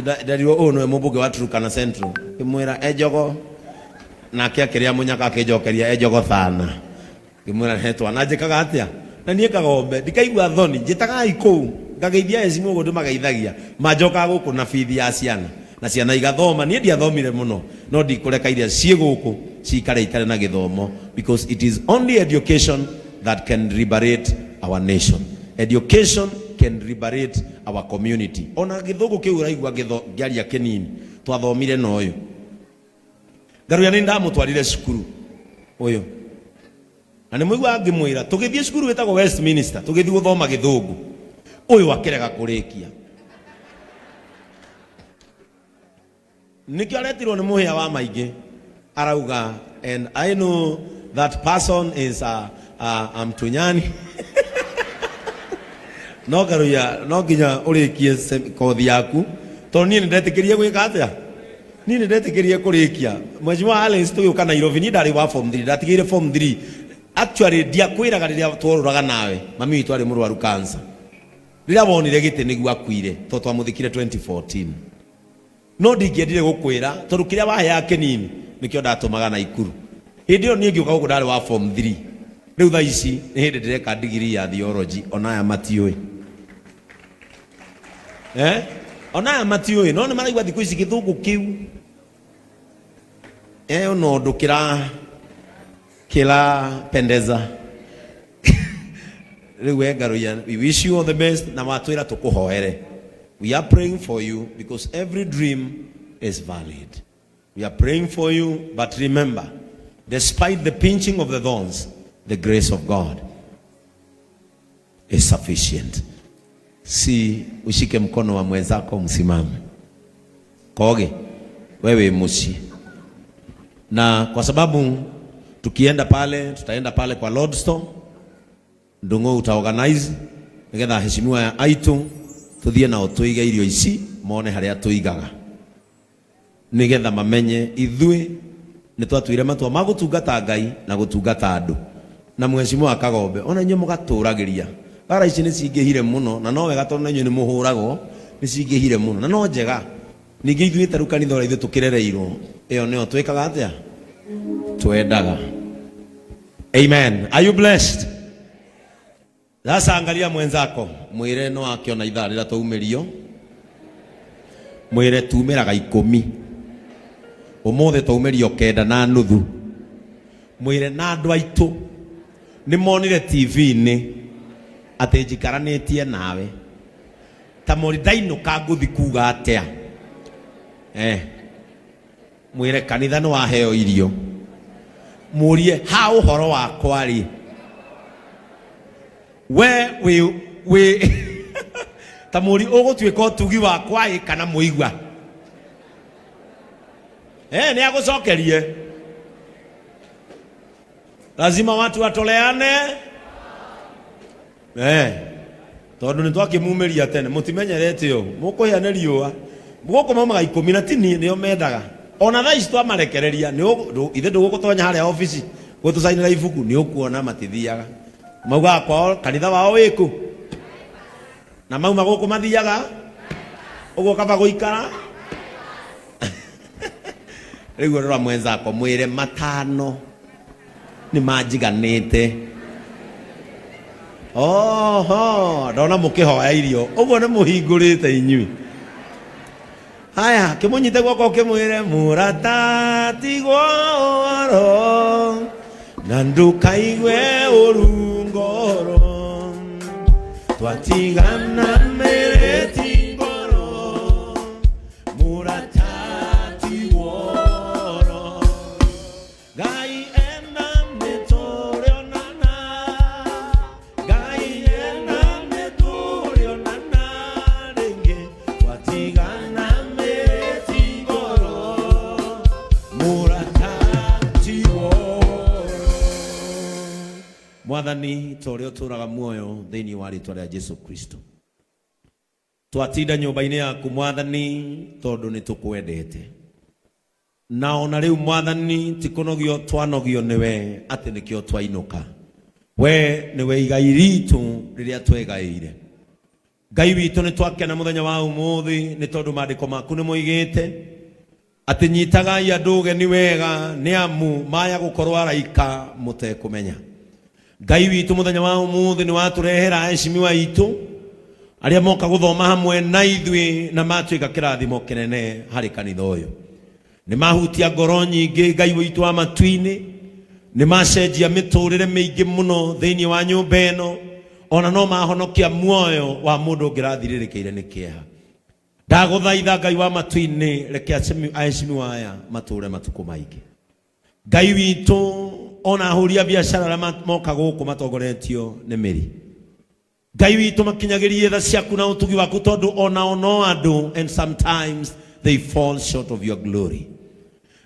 Nderirwo ũyũ nĩwe mũmbunge wa Turkana Central. Ngĩmwĩra enjogo nake akĩrĩa mũnyaka akĩnjokeria enjogo thana. Ngĩmwĩra he twana njĩkaga atĩa? Na niĩ kagombe ndikaigua thoni njĩtagai kũu ngageithia hecimu ũguo ndĩmageithagia manjokaga gũkũ na bithi ya ciana na ciana igathoma. Niĩ ndiathomire mũno no ndikũreka iria ciĩ gũkũ cikare itarĩ na gĩthomo because it is only education that can liberate our nation. Education can liberate our community. Ona gĩthũngũ kĩu ũraigua ngĩaria kĩnini twathomire na ũyũ Ngaruya nĩ ndamũtwarire cukuru ũyũ na nĩ mũiguaga ngĩmwĩra tũgĩthiĩ cukuru wĩtagwo Westminster tũgĩthiĩ gũthoma gĩthũngũ ũyũ akĩrega kũrĩkia Nĩkĩo aretirwo nĩ mũhĩa wa maingĩ arauga and I know that person is a mtunyani no Ngaruiya no nginya ũrĩkie kothi yaku tondũ niĩ nĩndetĩkĩrie gwĩka atĩa niĩ nĩndetĩkĩrie kũrĩkia Mheshimiwa Alice tũgĩũka Nairobi niĩ ndarĩ wa form 3 ndatigĩire form 3 actually ndiakwĩraga rĩrĩa tworũraga nawe mami witũ arĩ mũrwaru cancer rĩrĩa wonire gĩtĩ nĩguo akuire tondũ twamũthikire 2014 No ndingĩendire gũkwĩra tondũ kĩrĩa waheaga kĩnini nĩkĩo ndatũmaga Naikuru. Hĩndĩ ĩyo niĩ ngĩũka gũkũ ndarĩ wa form 3. Rĩu thaa ici nĩ hĩndĩ ndĩreka degree ya theology ona aya matiũĩ. Eh? Ona aya matiũĩ no nĩ maraigua thikũ ici gĩthũngũ kĩu eh, ona ũndũ kĩra kĩrapendeza. Rĩu we Ngaruiya, we wish you all the best na watwĩra tũkũhoere. We are praying for you because every dream is valid. We are praying for you, but remember, despite the pinching of the thorns, the grace of God is sufficient. Si ushike mkono wa mwenzako msimame. Koge, wewe muci. Na kwa sababu tukienda pale, tutaenda pale kwa Lord Store, Ndung'u utaorganize nigetha heshimiwa ya aitu tuthie nao tuige irio ici mone haria tuigaga nigetha mamenye ithuĩ nĩ twatuire matua ma gũtungata Ngai na gũtungata andũ na mheshimiwa Kagombe ona inyuĩ mũgatũragĩria bara ici nĩ cingĩhire mũno na no wega tondũ na inyuĩ nĩ mũhũragwo nĩ cingĩhire mũno na no njega ningĩ ithuĩ ta rĩu kanitha ũrĩa ithuĩ tũkĩrereirwo ĩyo nĩyo twĩkaga atĩa twendaga. Amen. Are you blessed? Sasa angalia mwenzako mwire no akiona ithaa rĩrĩa twaumĩrio mwire tumĩraga ikũmi ũmũthĩ twaumĩrio kenda na nuthu mwire na andũ aitũ nĩ monire TV-inĩ atĩ njikaranĩtie nawe ta mũri ndainũka ngũthi kuga atĩa eh. Mwĩre kanitha nĩ waheo irio. Mũrie ha ũhoro wakwa rĩ. We wĩ wĩ ta mũri ũgũtuĩka ũtugi wakwa ĩ kana mũigua. Eh, nĩ agũcokerie. Lazima watu watoleane. Eh, tondũ nĩ twakĩmumĩria tene mũtimenyerete ũũ mũkũhĩa nĩ riũa gũkũ maumaga ikũmi na tini nĩo mendaga ona thaa ici twamarekereria ithe ndũgũgũtonya harĩa obici gũtũcainĩra ibuku nĩ ũkuona matithiaga maugaga kwao kanitha wao wĩkũ na mauma gũkũ mathiaga ũguo kaba gũikara rĩu rora mwenzako mwĩre matano nĩ manjiganĩte oho ndona mũkĩhoya irio ũguo nĩ mũhingũrĩte inyuĩ haya kĩmũnyite guoko kĩmwĩre mũrata tigwo ũhoro na ndũkaigue ũru ngoro twatigana mĩrĩti ngoro mũrata tigwo ũhoro Ngai ena nĩtũrĩonana Ngai ena nĩtũrĩonana rĩngĩ twatigana mĩti ngoro mũrata ti woro Mwathani ta ũrĩa ũtũũraga muoyo thĩinĩ wa rĩtwa rĩa Jesu Kristo twatinda nyũmba-inĩ yaku Mwathani tondũ nĩ tũkwendete Na o na rĩu Mwathani, ti kũnogio twanogio nĩwe, atĩ nĩkĩo twainũka. Wee nĩwe igai riitũ rĩrĩa twegaĩire. Ngai witũ, nĩ twakena mũthenya wa ũmũthĩ nĩ tondũ maandĩko maku nĩ moigĩte atĩ nyitagai andũ ũgeni wega nĩ amu maya gũkorwo araika mũtekũmenya. Ngai witũ, mũthenya wa ũmũthĩ nĩ watũrehera aheshimiwa aitũ arĩa moka gũthoma hamwe na ithuĩ na matuĩka kĩrathimo kĩnene harĩ kanitha ũyũ. Nĩ mahutia ngoro nyingĩ, Ngai witũ wa matu-inĩ. Nĩ macenjia mĩtũrĩre mĩingĩ mũno thĩinĩ wa nyũmba ĩno, ona no mahonokia muoyo wa mũndũ ũngĩrathirĩrĩkĩire nĩ kĩeha. Ndagũthaitha, Ngai wa matu-inĩ, reke aheshimiwa aya matũre matukũ maingĩ. Ngai witũ, ona ahũri a biacara arĩa moka gũkũ matongoretio nĩ mĩri, Ngai witũ, makinyagĩrie tha ciaku na ũtugi waku, tondũ onao no andũ, and sometimes they fall short of your glory.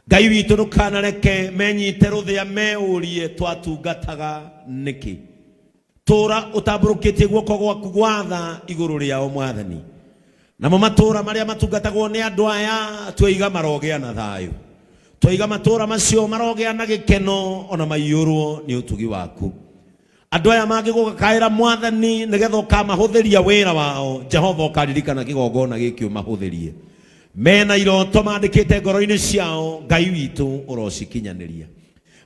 Ngai witũ, ndũkanareke menyite rũthĩa meũrie twatungataga nĩkĩ. Tũra ũtambũrũkĩtie guoko gwaku gwatha igũrũ rĩao, Mwathani. Namo matũra marĩa matungatagwo nĩ andũ aya tweiga marogĩa na thayũ, tweiga matũra macio marogĩa na gĩkeno ona maiyũrwo nĩ ũtugi waku. Andũ aya mangĩgũgakaĩra, Mwathani, nĩgetha ũkamahũthĩria wĩra wao, Jehova, ũkaririkana kĩgongona gĩkĩ ũmahũthĩrie. Mena iroto mandĩkĩte ngoro-inĩ ciao, Ngai witũ, ũrocikinyanĩria.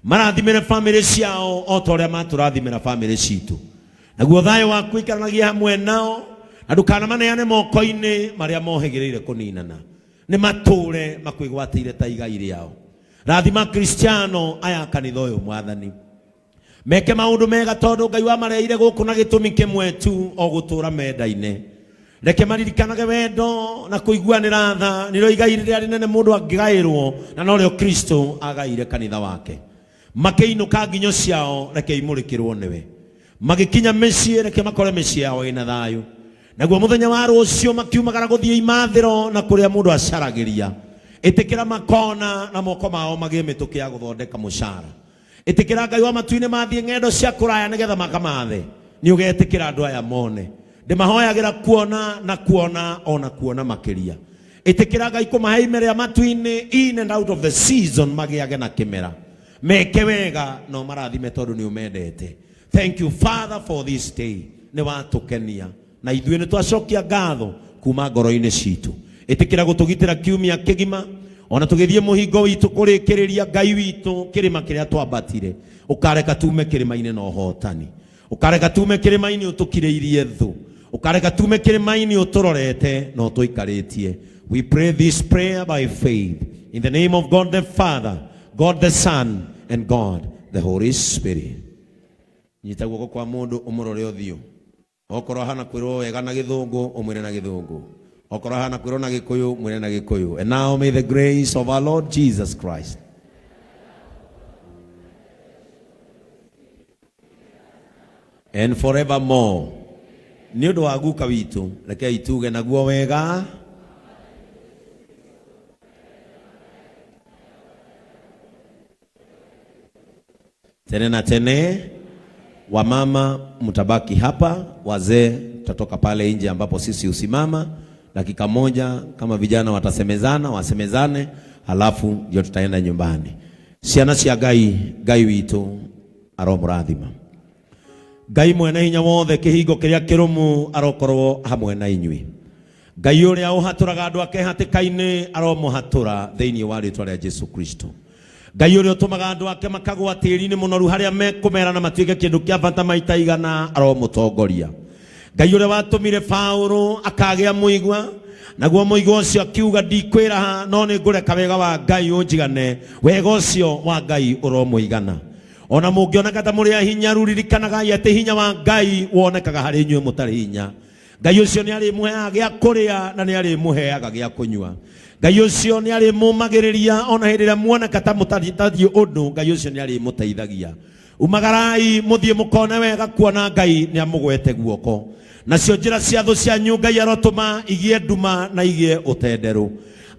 Marathimĩre bamĩrĩ ciao o ta ũrĩa matũrathimĩra bamĩrĩ citũ. Naguo thayũ waku ikaranagie hamwe nao, na ndũkanamaneane moko-inĩ marĩa mohĩgĩrĩire kũninana. Nĩ matũre makwĩgwatĩire ta igai rĩao. Rathima Kristiano aya kanitha ũyũ, Mwathani. Meke maũndũ mega, tondũ Ngai wamareire gũkũ na gĩtũmi kĩmwe tu, o gũtũra mendaine. Reke maririkanage wendo na kũiguanĩra tha nĩrĩo igai rĩrĩa rĩnene mũndũ angĩgaĩrwo, na norĩo Kristo agaire kanitha wake. Makĩinũka, nginyo ciao reke imũrĩkĩrwo nĩwe. Magĩkinya mĩciĩ, reke makore mĩciĩ yao ĩna thayũ. Naguo mũthenya wa rũciũ makiumagara gũthiĩ imathĩro na kũrĩa mũndũ acaragĩria, ĩtĩkĩra makona na moko mao magĩe mĩtũkĩ ya gũthondeka mũcara. Ĩtĩkĩra, Ngai wa matu-inĩ, mathiĩ ng'endo cia kũraya nĩgetha makamathe. Nĩ ũgetĩkĩra andũ aya mone. Ndĩmahoyagĩra kuona na kuona ona kuona makĩria. Ĩtĩkĩra, Ngai, kũmahe ime rĩa matu-inĩ in and out of the season, magĩage na kĩmera, meke wega no marathime tondũ nĩ ũmendete. Thank you, Father, for this day. Nĩ watũkenia na ithuĩ nĩ twacokia ngatho kuma ngoro-inĩ citũ. Ĩtĩkĩra gũtũgitĩra kiumia kĩgima ona tũgĩthiĩ mũhingo witũ kũrĩkĩrĩria. Ngai witũ, kĩrĩma kĩrĩa twambatire, ũkareka tume kĩrĩma-inĩ na ũhotani, ũkareka tume kĩrĩma-inĩ ũtũkirĩirie thũ, ũkareka tume kĩrĩma-inĩ ũtũrorete na ũtũikarĩtie. We pray this prayer by faith in the name of God the Father, God the Son and God the Holy Spirit. Nyita guoko kwa mũndũ, ũmũrore ũthiũ. Okorwo hana kwĩrwo wega na Gĩthũngũ, ũmwĩre na Gĩthũngũ. Okorwo hana kwĩrwo na Gĩkũyũ, mwĩre na Gĩkũyũ. And now may the grace of our Lord Jesus Christ and forevermore. Nĩ ũndũ wa guka witũ, rekei tuge naguo wega. Tene na tene. Wamama mtabaki hapa, wazee tutatoka pale nje ambapo sisi husimama dakika moja, kama vijana watasemezana wasemezane, halafu ndio tutaenda nyumbani. Ciana cia Ngai, Ngai witũ aromũrathima. Ngai mwene hinya wothe, kĩhingo kĩrĩa kĩrũmu, arokorwo hamwe na inyuĩ. Ngai ũrĩa ũhatũraga andũ ake hatĩka-inĩ aromũhatũra thĩinĩ wa rĩtwa rĩa Jesu Kristo. Ngai ũrĩa ũtũmaga andũ ake makagwa tĩri-inĩ mũnoru harĩa mekũmera na matuĩke kĩndũ kĩa bata maita igana aromũtongoria. Ngai ũrĩa watũmire Paũlũ akagĩa mũigua, naguo mũigua ũcio akiuga, "Ndikwĩraha, no nĩ ngũreka wega wa Ngai ũnjigane," wega ũcio wa Ngai ũromũigana. Ona mũngĩoneka ta mũrĩ ahinyaru, ririkanagai atĩ hinya wa Ngai wonekaga harĩ inyuĩ mũtarĩ hinya. Ngai ũcio nĩ arĩmũheaga gĩa kũrĩa na nĩ arĩmũheaga gĩa kũnyua. Ngai ũcio nĩ arĩmũmagĩrĩria ona hĩndĩ ĩrĩa muoneka ta mũtathiĩ ũndũ. Ngai ũcio nĩ arĩmũteithagia. Umagarai mũthiĩ mũkone wega, kuona Ngai nĩ amũgwete guoko. Nacio njĩra cia thũ cianyu Ngai arotũma igĩe nduma na igĩe ũtenderũ.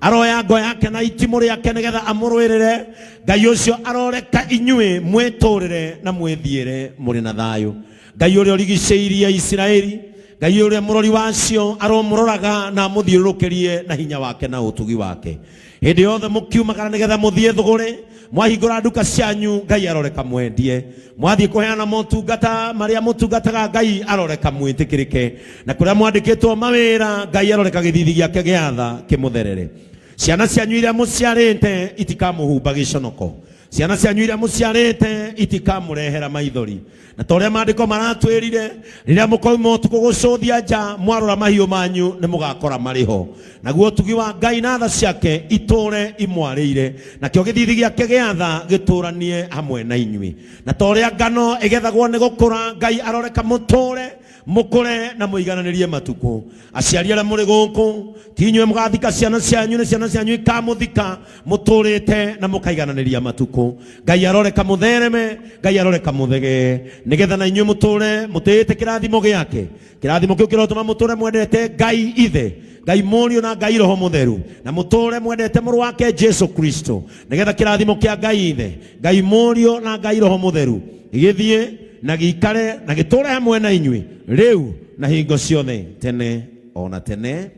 Aroya ngo yake na itimũ rĩake nĩgetha amũrũĩrĩre. Ngai ũcio aroreka inyuĩ mwĩtũrĩre na mwĩthiĩre mũrĩ na thayũ. Ngai ũrĩa ũrigicĩirie Isiraeli, Ngai ũrĩa mũrori wacio, aromũroraga na amũthiũrũrũkĩrie na hinya wake na ũtugi wake hĩndĩ yothe mũkiumagara nĩgetha mũthiĩ thũgũrĩ. Mwahingũra nduka cianyu, Ngai aroreka mwendie. Mwathiĩ kũheana motungata marĩa mũtungataga, Ngai aroreka mwĩtĩkĩrĩke. Na kũrĩa mwandĩkĩtwo mawĩra, Ngai aroreka gĩthithi gĩake gĩa tha kĩmũtherere. Ciana cianyu iria mũciarĩte itikamũhumba gĩconoko. Ciana cianyu iria mũciarĩte itikamũrehera maithori. Na ta ũrĩa maandĩko maratwĩrire, rĩrĩa mũkauma ũtukũ gũcũthia nja, mwarora mahiũ manyu nĩ mũgakora marĩ ho. Naguo ũtugi wa Ngai na tha ciake itũũre imwarĩire, nakĩo gĩthithi gĩake gĩa tha gĩtũũranie hamwe na inyuĩ. Na ta ũrĩa ngano ĩgethagwo nĩ gũkũra, Ngai aroreka mũtũũre mũkũre na mũigananĩrie matukũ. Aciari arĩa mũrĩ gũkũ, ti inyuĩ mũgathika ciana cianyu, nĩ ciana cianyu ikamũthika mũtũrĩte na mũkaigananĩria matukũ. Ngai aroreka mũthereme, Ngai aroreka mũthegee, nĩgetha na inyuĩ mũtũre mũtĩĩte kĩrathimo gĩake. Kĩrathimo kĩu kĩrotũma mũtũre mwendete Ngai Ithe, Ngai Mũriũ na Ngai Roho Mũtheru, na mũtũre mwendete mũrũ wake Jesu Kristo, nĩgetha kĩrathimo kĩa Ngai Ithe, Ngai Mũriũ na Ngai Roho Mũtheru gĩthiĩ na gĩikare na gĩtũre hamwe na inyuĩ rĩu na hingo ciothe tene ona tene.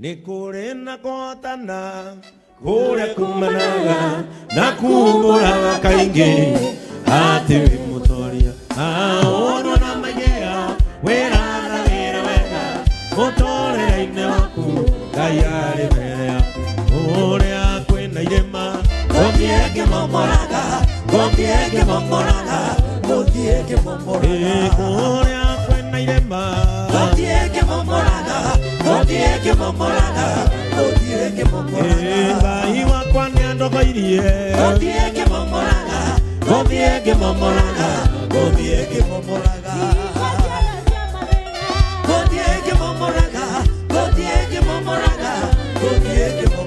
Nĩ kũrĩ na kũhotana kũrĩa kumanaga na kumbũraga kaingĩ atĩ wĩ mũtoria. Aonwo na maigea wĩrathagĩra wega mũtũrĩre-inĩ waku, Ngai arĩ mbere yaku kũrĩa kwĩna irĩma. Gũthiĩ ngĩmomoraga, gũthiĩ ngĩmomoraga, gũthiĩ ngĩmomoraga. Ĩ, kũrĩa kwĩna irĩma. Gũthiĩ ngĩmomoraga, gũthiĩ ngĩmomoraga, gũthiĩ Ĩ, ngĩmomoraga. Ngai wakwa nĩandogoirie. Gũthiĩ ngĩmomoraga, gũthiĩ ngĩmomoraga, gũthiĩ ngĩmomoraga. Gũthiĩ ngĩmomoraga, gũthiĩ ngĩmomoraga, gũthiĩ ngĩmomoraga.